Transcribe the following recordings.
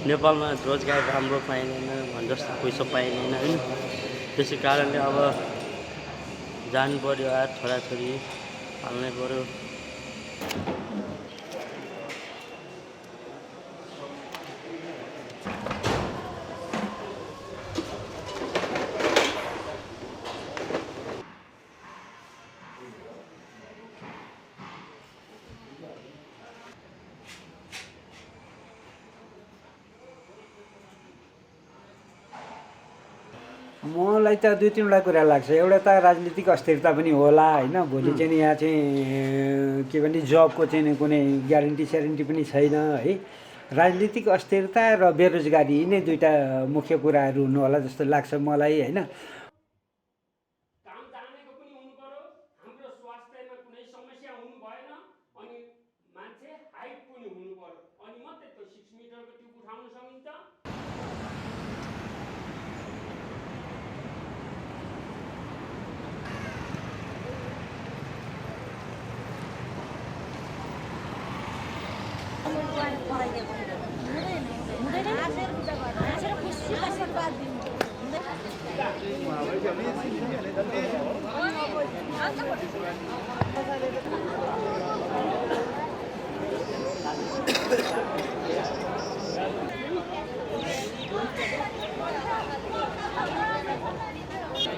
नेपालमा रोजगार राम्रो पाइँदैन भने जस्तो पैसा पाइँदैन होइन। त्यसै कारणले अब जानु पर्यो, छोराछोरी पाल्नै पर्यो। मलाई त दुई तिनवटा कुरा लाग्छ। एउटा त राजनीतिक अस्थिरता पनि होला होइन। भोलि चाहिँ यहाँ चाहिँ के भने जबको चाहिँ कुनै ग्यारेन्टी स्यारेन्टी पनि छैन है। राजनीतिक अस्थिरता र बेरोजगारी नै दुईवटा मुख्य कुराहरू हुनु होला जस्तो लाग्छ मलाई होइन। काम जानेको पनि हुनु पर्यो, हाम्रो स्वास्थ्यमा कुनै समस्या हुनु भएन, अनि मान्छे हाइट पनि हुनु पर्यो, अनि मात्रै त्यो 6 मिटरको ट्युब उठाउन सकिन्छ।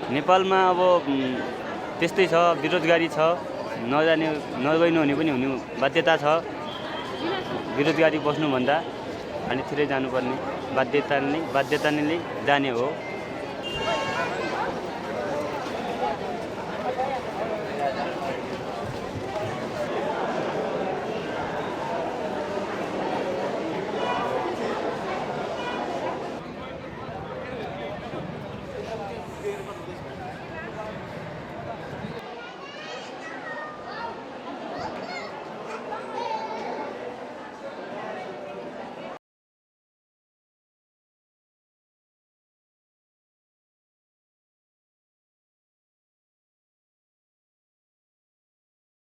नेपालमा अब त्यस्तै छ, बेरोजगारी छ, नगइनु हुने पनि हुनु बाध्यता छ। बेरोजगारी बस्नुभन्दा बाहिरतिरै जानुपर्ने बाध्यता नै जाने हो।